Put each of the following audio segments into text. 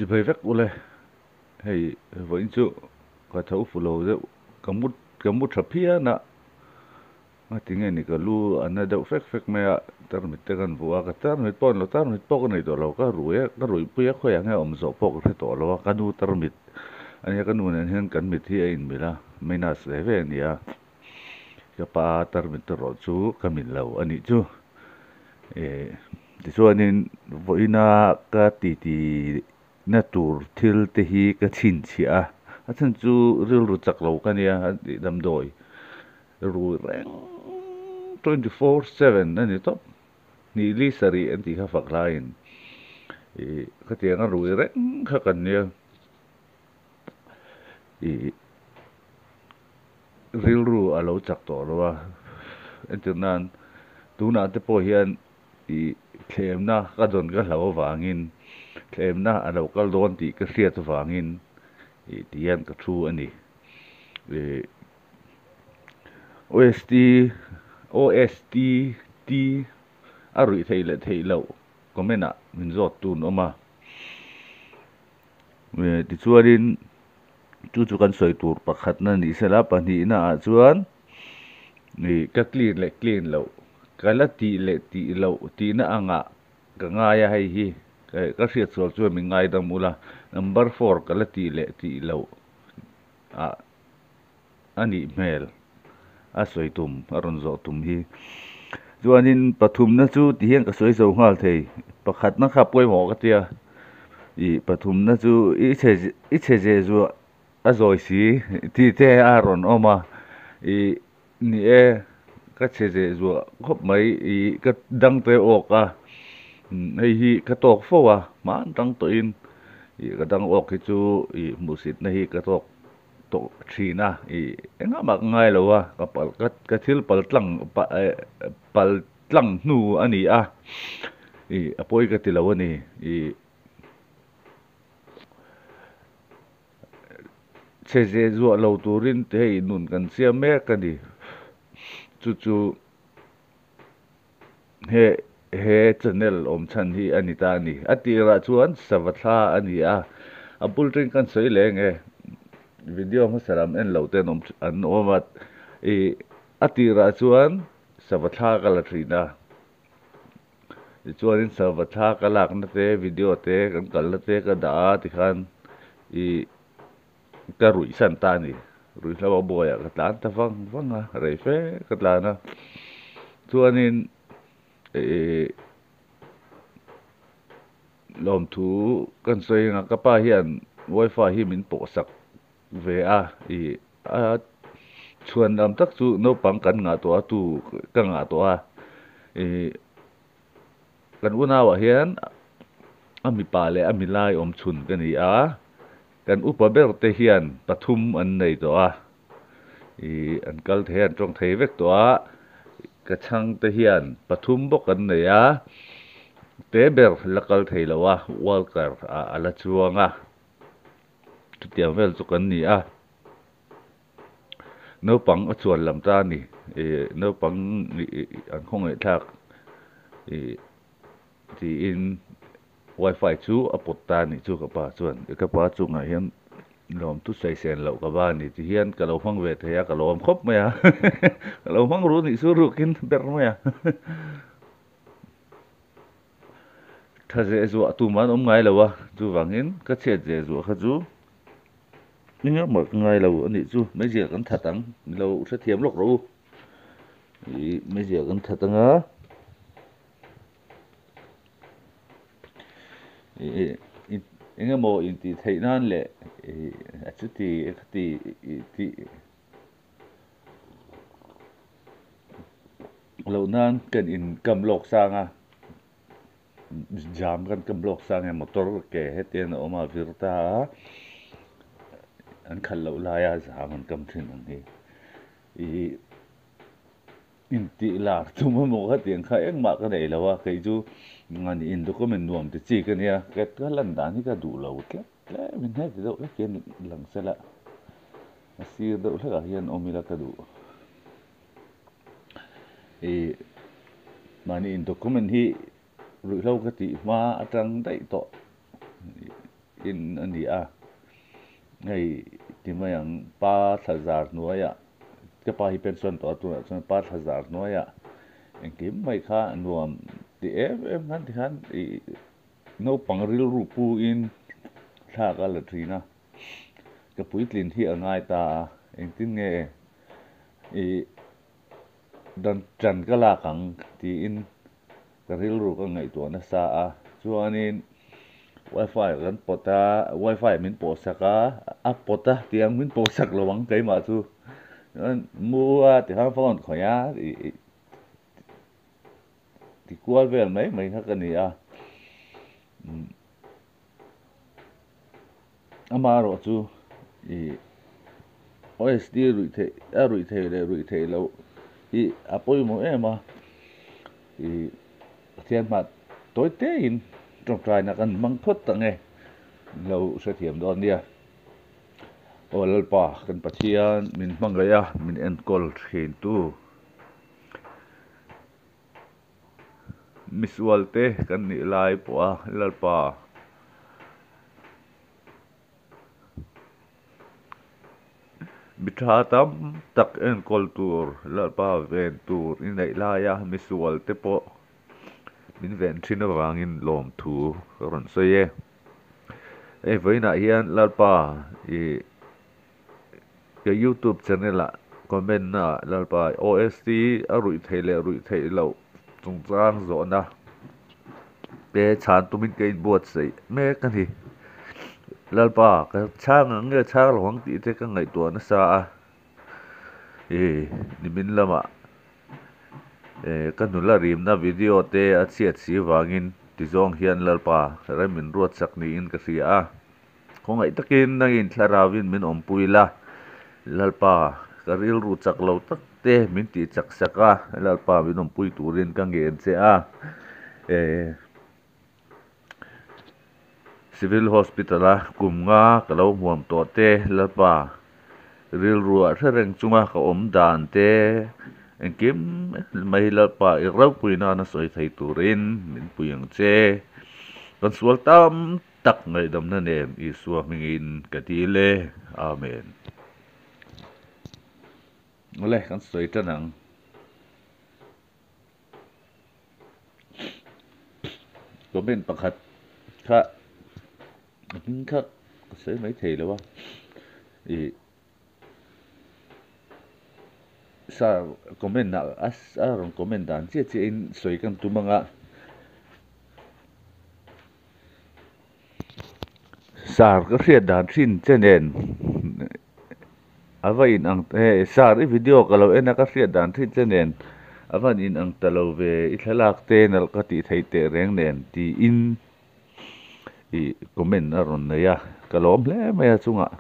Chibai vek ule hei vawiin chu ka tho fu lo deuh ka mu ka mu tha phian a ngatinge ni ka lu a na deuh fek fek mai a tarmit te kan vuah a ka tarmit pawh a ni lo tarmit pawh ka nei tawh lo ka rui a ka ruihpui a khawiah nge awm zawh pawh ka hre tawh lo a ka nu tarmit a nia ka nu nen hian kan mit hi a inmil a minus ve ve a ni a. Ka pa tarmit erawh chu ka mil lo a nih chu. Ehh tichuanin vawiina ka titi na tur thil te hi ka chhinchhiah a, a chhan chu rilru chak lo ka nia a tih damdawi rui reng 24/7 a ni tawp. Hnih li sarih an tih kha fak hlaiin ih khatiang a rui reng kha kan nia ih. Rilru a lo chak tawh lo a, entir nan tunah te pawh hian ih thlemna ka dawn ka hlau avangin thlemna a lo kal dawn tih ka hriat avangin ih ti hian ka thu a ni. Ih OST OST T a ruih theih leh theih loh comment ah min zawt tun awm a. Tichuanin chu chu kan sawi tur pakhatna ni sela pahnihna ah chuan ih ka clean leh clean loh ka la tih leh tih loh tihna angah ka ngai a hei hi ka hriat sual chuan min ngaidam ula number four ka la tih leh tih loh ah a nih hmel a sawi tum a rawn zawh tum hi chuanin pathumna chu ti hian ka sawi zo nghal thei pakhatna kha pawimawh ka tia ih pathumna chu i chhe i chhe zeh zuah a zawi si tih te a rawn awm a ih ni e ka chhe zeh zuah khawp mai ih ka dang te awk a hei hi ka tawk fo a hman tang tawhin ih ka dang awk hi chu ih hmuhsitna hi ka tawk. tawh thin a ih engah mah ka ngai lo a ka pal ka ka thil pal tlang eh pal tlang hnu a ni a ih a pawi ka ti lo a ni ih chhe zeh zuah lo turin hei nun kan siam mek a ni chu chu he he channel awm chhan hi a ni ta a ni. A tirah chuan sava thla a ni a, a bul teng kan sawi leh eng e video hmasa lam en loh ten awm an awm a, ih a tirah chuan sava thla ka la thin a, tichuanin sava thla ka lakna te video te kan kalna te ka dah a tikhan ih ka ruih san ta a ni. Ruihhlo a buaiah ka tlan ta vang vang a, rei fe ka tlan a. Chuanin ih lawmthu kan sawi ang a, ka pa hian wifi hi min pawh sak ve a, ih a chhuan lam tak chu naupang kan ngah tawh a, tu ka ngah tawh a, ih kan unauah hian a mipa leh a milai awm chhun ka ni a. Kan upa ber te hian pathum an nei tawh a, ih an kal thei a, an tawng thei vek tawh a, ka chhang te hian pathum bawk an nei a, te ber la kal thei lo a, walker ah a la chuang a, chutiang vel chu kan ni a, naupang a chuan lam ta a ni, ih naupang ih an khawngaihthlak ih tiin. Wifi chu a pawt ta a nih chu ka pa chuan ka pa chungah hian lawm thu sawi sen loh ka va ni ti hian ka lo hmang ve thei a ka lawm khawp mai a ka lo hmang ru nih chu rukin ber mai a tha zeh zuah tum an awm ngai lo a chuvangin ka chhiat zeh zuah kha chu engemaw ka ngai lo a nih chu meizial kan that ang ni lo hrethiam lawk rawh u ih meizial kan that ang a. Eng emaw intih theih nan leh a chuti khati tih loh nan kan inkam lawk sang a, jam kan kam lawk sang a motor ke hetiang a awm a vir ta a, an khalh loh laia jam an kam thin ang hi. Ih. Intih lar tum emaw ka tih ang kha engmah ka neih lo a, kei chu ngani in document nuam ti chi ka nia, ka lan dan hi ka duh lo tlem tlem in heti deuh hlek hian lang se la, a sir deuh hlek ah hian awm ila ka duh. Ih mahni in document hi ruihhlo ka tih hma atang daih tawh. in a ni a, hei ti mai ang pa thla zar hnuaiah ka pa hi pension tawh a tunah chuan pa thla zar hnuaiah engkim mai kha nuam ti em em khan tikhan ih naupang rilru pu in thlak a la thin a, ka puitlin hi a ngai ta a, engtin nge ih dan tan ka lak ang tiin ka rilru ka ngaihtuah nasa a, chuanin wifi kan pawt a, wifi min pawh sak a, a pawt a tiang min pawh sak lo ang keimah chu chuan mu a tikhan phone khawih a ih ti kual vel mai mai kha ka ni a amaherawh chu ih OSD ruih theih a ruih theih leh ruih theih loh hi a pawimawh em a ih Pathian hmah tawi tein tawngtaina kan hmang phawt ta nge lo hrethiam dawn nia. Aw Lalpa kan Pathian min hmangaih a min enkawl thin tu. Misualte kan nih lai pawh a Lalpa mi tha tam tak enkawl tur Lalpa ven tur i neih laia misualte pawh min ven thin avangin lawmthu ka rawn sawi e. Hei vawiinah hian Lalpa ih Ka youtube channel ah comment na ah Lalpa OST a ruih theih leh ruih theih loh chungchang zawhna te chhan tumin ka inbuatsaih mek a ni. Lalpa ka chhang ang nge chhang lo ang tih te ka ngaihtuah nasa a, ih nimin lamah eh ka nula rimna video te a chhiat si vangin tizawng hian Lalpa rem inruatsak niin ka hria a. Khawngaih takin nangin thlarauin min awmpui la, Lalpa, ka rilru chak lo tak te min tih chak sak a, Lalpa min awmpui turin ka ngen che a. Eh, Civil Hospital a kum nga ka lo hmuam tawh te, Lalpa, rilru ah hre reng chunga ka awm dan te, engkim mai Lalpa i ropui nana sawi thei turin min pui ang che. Kan sual tam Tak ngaihdamna nen Isua hmingin ka dil e. Amen. Awle, kan sawi tan ang. Comment pakhat kha a hming kha ka sawi mai thei lo a. Ih Sir comment ah a rawn comment dan chiah chiah in sawi kan tum ang a. Sir ka hriat dan thin che nen a va in ang eh sir i video ka lo en a ka hriat dan thin che nen a van in ang ta lo ve i thlalak te nalh ka tih theih teh reng nen tiin ih comment a rawn nei a ka lawm hle mai a chungah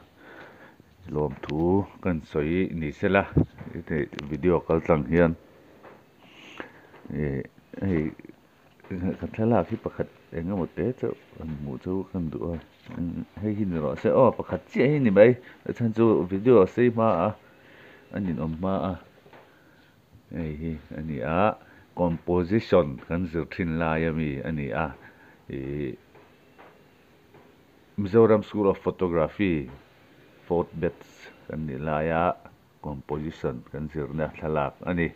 lawmthu kan sawi ni sela video kal tlang hian ih hei. Ka thlalak hi pakhat eng emaw te chauh an hmuh chu kan duh a hei hi ni rawh se aw pakhat chiah hi ni mai a chhan chu video a sei hma a a ninawm hma a hei hi a ni a composition kan zir thin lai ami a ni a ihh Mizoram school of photography fourth batch kan nih laia. Composition kan zirna thlalak a ni.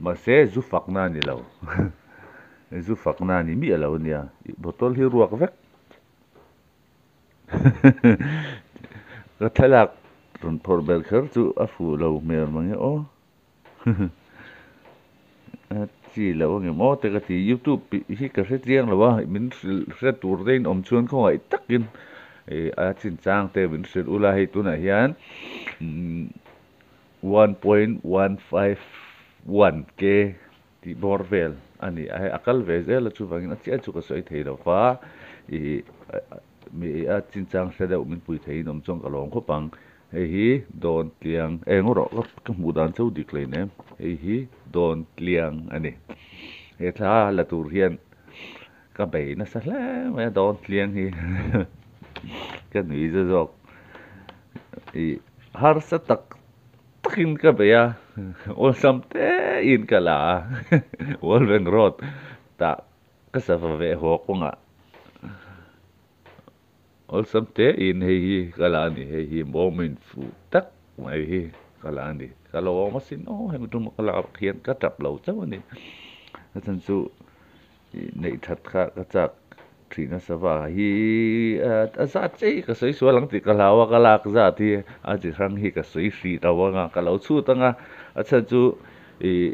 Mahse zu fakna a ni lo. Zu fakna a ni miah lo a nia. Bottle hi ruak vek. Ka thlalak rawn phawrh ber kher chu a fuh lo hmel mange aw. A chi lo angem aw te ka ti. Youtube hi ka hre chiang lo a, min hrilh hre tur te in awm chuan khawngaih takin a chinchang te min hrilh ula hei tunah hian 1.151k tih bawr vel a ni a, hei a kal ve zel a chuvangin a chiah chu ka sawi thei lo va ih mi a chinchang hre deuh min pui theiin awm chuan ka lawm khawp ang hei hi dawn tliang eng rawh ka hmuh dan chu dik hlei nem hei hi dawn tliang a ni he thla la tur hian. Ka bei nasa hle mai a dawn tliang hi ka nui za zawk ih harsa tak takin ka bei a awlsam te in ka la a World Road tah ka sava ve haw kawngah. Awlsam te in hei hi ka la a ni, hei hi moment fuh tak mai hi ka la a ni. Ka lo awm asin aw, hemi tum ka lak hian ka tap lo chauh a ni. A chhan chu neih that kha ka chak thin nasa va hi a zat che hi ka sawi sual ang tih ka hlau a, ka lak zat hi a chi hrang hi ka sawi hrih lo ang a, ka lo chhut ang a, a chhan chu ih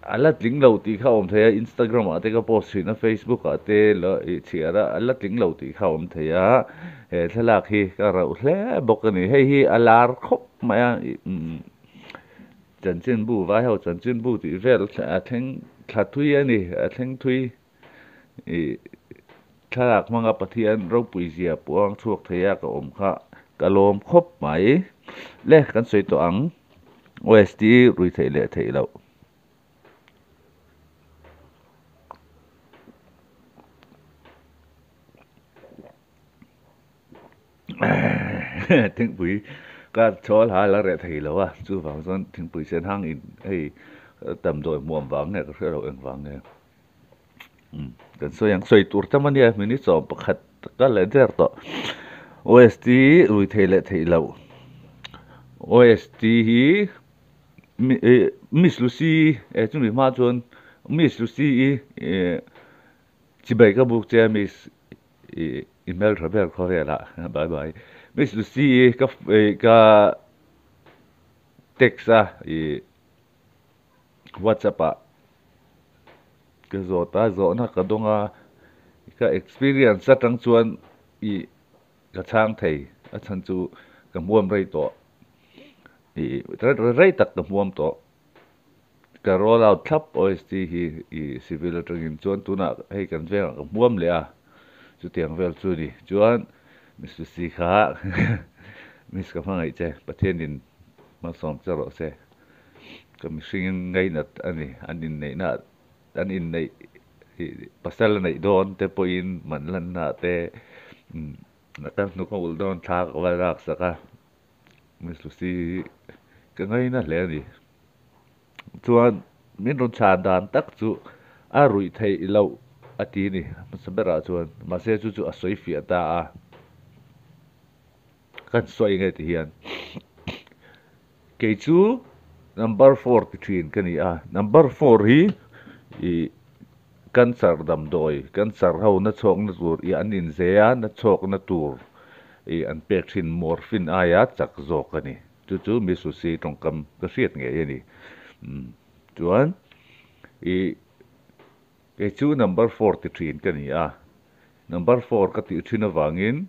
A la tling lo tih kha a awm thei a, Instagram ah te ka post thin a, Facebook ah te la ih chhiar a, a la tling lo tih kha a awm thei a, he thlalak hi ka rauh hle bawk a ni. Hei hi a lar khawp mai a, ih umm chanchinbu vai ho chanchinbu tih vel a thleng thla thui a ni, a thleng thui ih thlalak hmanga Pathian ropui zia puang chhuak thei a ka awm kha ka lawm khawp mai. Le kan sawi tawh ang. OST rui theih leh theih loh. Thingpui ka chawl ha la reh thei lo a, chuvang chuan thingpui sen hang in hei damdawi hmuam vang nge ka hre lo engvang nge. Kan sawi ang sawi tur tam a nia minute sawm pakhat ka leh der tawh. OST rui theih leh theih loh. OST hi Miss Lucy eh chumi hma chuan Miss Lucy i chibai ka buk che a Miss i hmeltha ber khawvelah bye bye. Miss Lucy i ka ka text a i. WhatsApp ah ka zawt a, zawhna ka dawng a, ka experience atang chuan ih ka chhang thei a chhan chu ka hmuam rei tawh ih rei tak ka hmuam tawh ka roll out thlap OST hi ih civil atangin chuan tunah hei kan vengah ka hmuam leh a chutiang vel chu a ni chuan Mister C kha miss ka hmangaih che Pathianin hmasawm che rawh se. Ka mihringin ngainat a ni, an inneihna an inneih pasal a neih dawn te pawhin man lanna te ka hnuk a ulh dawn thla ka va lak sak a, Miss Lucy hi ka ngaina hle a ni. Chuan min rawn chhan dan tak chu a ruih theih loh a ti a ni hmasa berah chuan, mahse chu chu a sawi fiah ta a, kan sawi nge ti hian. Kei chu number four ti thin ka ni a, number four hi ih cancer damdawi, cancer ho na chhawkna tur ih an inzei a, na chhawkna tur ih an pek thin morphine aia chak zawk a ni. Chu chu Miss Lucy tawngkam ka hriat ngei a ni. Umm chuan ih kei chu number four ti thin ka ni a, number four ka tih thin avangin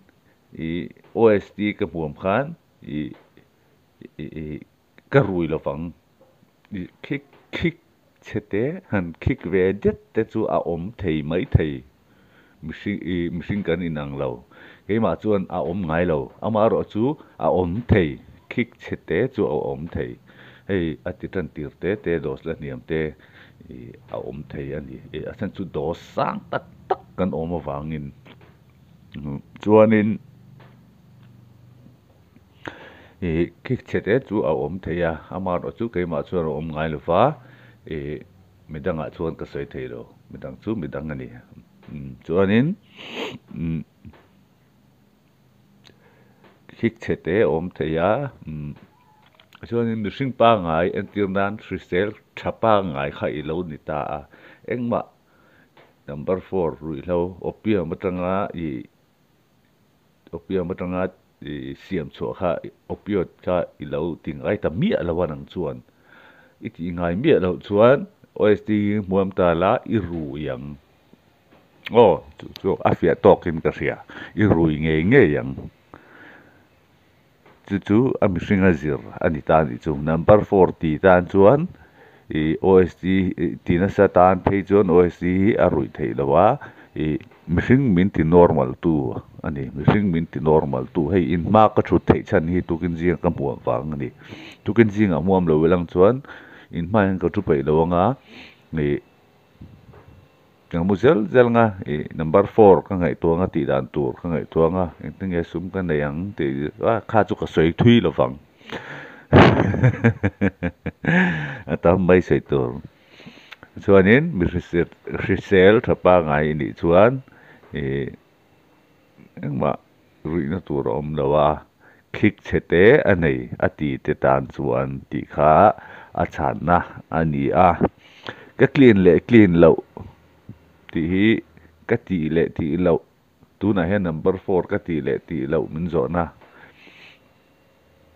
ih OST ka hmuam khan ih Ka rui lovang. Khik khik chhe te han khik ve det te chu a awm thei mai thei. Mihring mihring kan inang lo. Keimah chuan a awm ngai lo. Amaherawh chu a awm thei. Khik chhe te chu a awm thei. Hei a ti tan tir te te dose la hniam te a awm thei a ni. A chhan chu dose sang tak tak kan awm avangin chuanin. Ih khik chhe te chu a awm thei a, amaherawh chu keimah chuan a awm ngai lo va, ih midangah chuan ka sawi thei lo, midang chu midang a ni. Chuanin umm khik chhe te a awm thei a, umm chuanin mihring pangngai entir nan hrisel tha pangngai kha i lo ni ta a, engmah number four ruihhlo opium atanga ih Opium atanga i siam chhuah kha opioid kha i lo ti ngai ta miah lo a nang chuan i tih ngai miah loh chuan OST hi hmuam ta la i rui ang aw chu chu a fiah tawkin ka hria i rui ngei ngei ang chu chu a mihringa zir a ni ta anih chu number four ti tan chuan ih OST ti nasa tan phei chuan OST hi a ruih theih loh a ih mihring min ti normal tu a ni mihring min ti normal tu hei in hma ka thut theih chhan hi tukin zinga ka hmuh vang a ni tukin zingah hmuam lo ilang chuan in hma hian ka thu peih lo anga ih. Ka mu zel zel nga ih number four ka ngaihtuah anga tih dan tur ka ngaihtuah anga engtin nge sum ka nei ang tih a kha chu ka sawi thui lo vang a tam mai sawi tur chuanin mi hrisel hrisel tha pangngai i nih chuan ih engmah. Ruihna tur a awm lo a, thlik chhe te a nei a ti te tan chuan tih kha a chhanna a ni a. Ka clean leh clean loh tih hi ka tih leh tih loh tunah hian number four ka tih leh tih loh min zawhna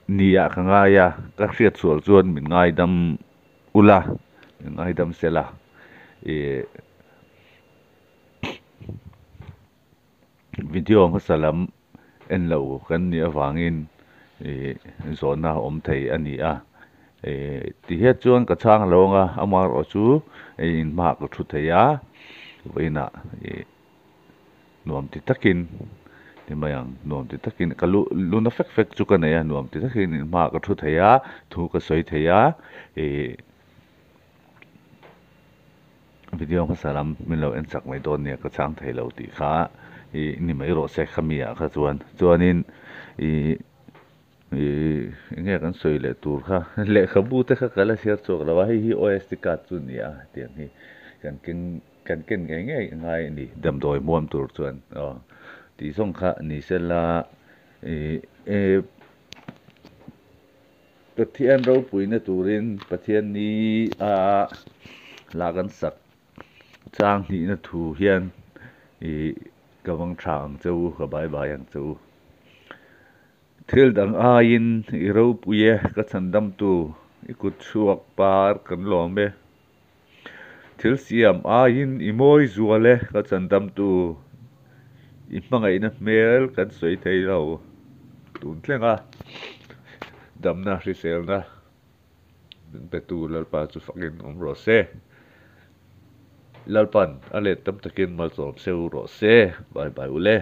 nia ka ngai a, ka hriat sual chuan min ngaidam ula, min ngaidam sela ih. Video hmasa lam en lo kan nih avangin ih zawhna awm thei a ni a, ih ti hian chuan ka chhang lo ang a, amaherawh chu hei in hmaah ka thu thei a, vawiinah ih nuam ti takin ti mai ang, nuam ti takin ka lu luna fek fek chu ka nei a, nuam ti takin in hmaah ka thu thei a, thu ka sawi thei a, ih. Video hmasa lam min lo en chak mai dawn nia ka chhang thei lo tih kha ih ni mai rawh se khami ah kha chuan chuanin ih ih eng nge kan sawi leh tur kha lehkhabu te kha ka la chhiar chhuak lo a hei hi OST card chu a ni a tiang hi kan ken kan ken ngei ngei a ngai a ni damdawi hmuam tur chuan aw tih zawng kha ni sela ih e. Pathian ropuina turin Pathian ni a la kan sak chang hnihna thu hian ih ka vang tha ang che u, ka bai bai ang che u. Thil dang aiin i ropui e, ka chhandamtu, i kut chhuak par kan lawm e. Thil siam aiin i mawi zual e, ka chandamtu. I hmangaihna hmel kan sawi thei lo. Tun thlenga damna hriselna min petu Lalpa chu fakin awm rawh se. Lalpan a let tam takin malsawm seu rawh se. Bye bye ule.